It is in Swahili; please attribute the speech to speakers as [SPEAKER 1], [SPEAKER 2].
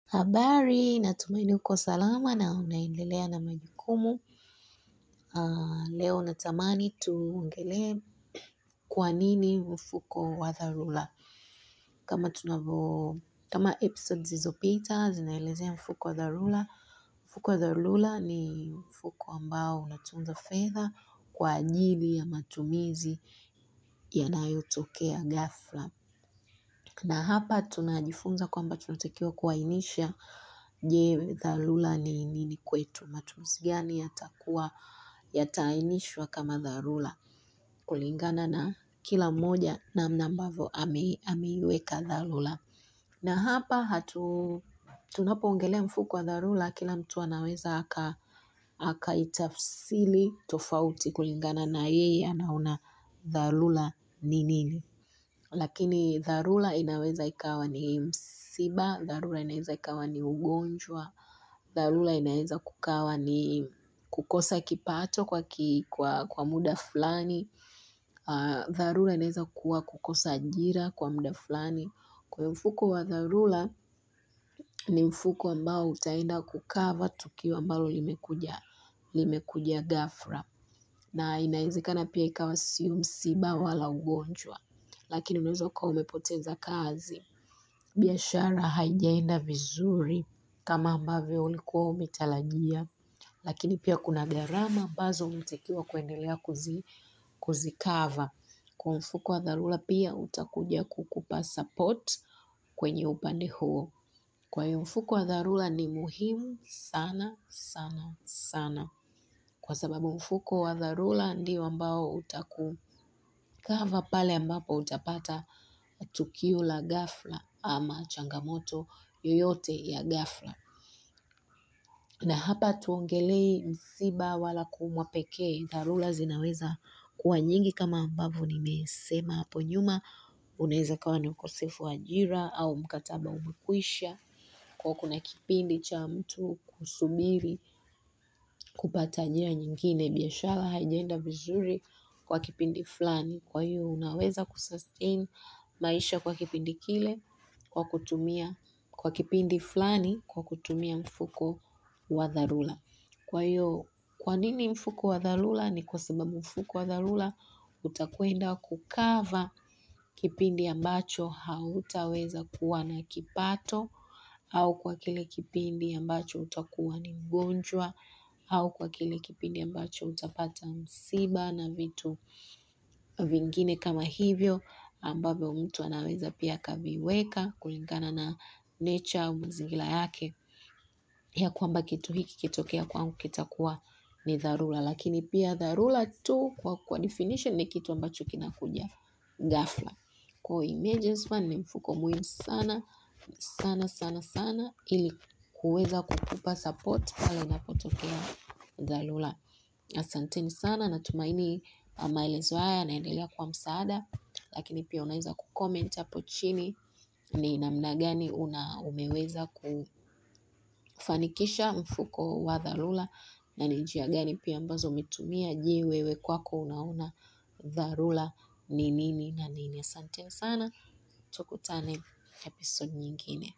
[SPEAKER 1] Habari, natumaini uko salama na unaendelea na majukumu. Leo natamani tuongelee kwa nini mfuko wa dharura. Kama episode zilizopita zinaelezea mfuko wa dharura. Mfuko wa dharura ni mfuko ambao unatunza fedha kwa ajili ya matumizi yanayotokea ghafla. Na hapa tunajifunza kwamba tunatakiwa kuainisha, je, dharura ni nini kwetu? Matumizi gani yatakuwa yataainishwa kama dharura kulingana na kila mmoja namna ambavyo ameiweka dharura. Na hapa tunapoongelea mfuko wa dharura, kila mtu anaweza akaitafsiri tofauti kulingana na yeye anaona dharura ni nini. Lakini dharura inaweza ikawa ni msiba, dharura inaweza ikawa ni ugonjwa, dharura inaweza kukawa ni kukosa kipato kwa muda fulani, dharura inaweza kuwa kukosa ajira kwa muda fulani. Kwa hiyo mfuko wa dharura ni mfuko ambao utaenda kukava tukio ambalo limekuja ghafla. Na inawezekana pia ikawa sio msiba wala ugonjwa, lakini unaweza ukawa umepoteza kazi, biashara haijaenda vizuri kama ambavyo ulikuwa umetarajia, lakini pia kuna gharama ambazo unatakiwa kuendelea kuzikava. Kwa mfuko wa dharura pia utakuja kukupa support kwenye upande huo. Kwa hiyo mfuko wa dharura ni muhimu sana sana sana, kwa sababu mfuko wa dharura ndio ambao utakukava pale ambapo utapata tukio la ghafla ama changamoto yoyote ya ghafla. Na hapa tuongelei msiba wala kuumwa pekee. Dharura zinaweza kuwa nyingi kama ambavyo nimesema hapo nyuma. Unaweza kawa ni ukosefu wa ajira au mkataba umekwisha. Kwa kuna kipindi cha mtu kusubiri kupata ajira nyingine, biashara haijaenda vizuri kwa kipindi fulani. Kwa hiyo unaweza kusustain maisha kwa kipindi kile kwa kipindi fulani kwa kutumia mfuko wa dharura. Kwa hiyo kwa nini mfuko wa dharura? Ni kwa sababu mfuko wa dharura utakwenda kukava kipindi ambacho hautaweza kuwa na kipato, au kwa kile kipindi ambacho utakuwa ni mgonjwa, au kwa kile kipindi ambacho utapata msiba na vitu vingine kama hivyo ambavyo mtu anaweza pia akaviweka kulingana na nature au mazingira yake, ya kwamba kitu hiki kitokea kwangu kitakuwa ni dharura. Lakini pia dharura tu kwa definition ni kitu ambacho kinakuja ghafla. Kwa hiyo emergency fund ni mfuko muhimu sana sana sana sana ili kuweza kukupa support pale inapotokea dharura. Asanteni sana, natumaini maelezo haya yanaendelea kuwa msaada, lakini pia unaweza kucomment hapo chini ni namna gani umeweza kufanikisha mfuko wa dharura na ni njia gani pia ambazo umetumia. Je, wewe kwako unaona dharura ni nini na nini? Asanteni sana, tukutane episode nyingine.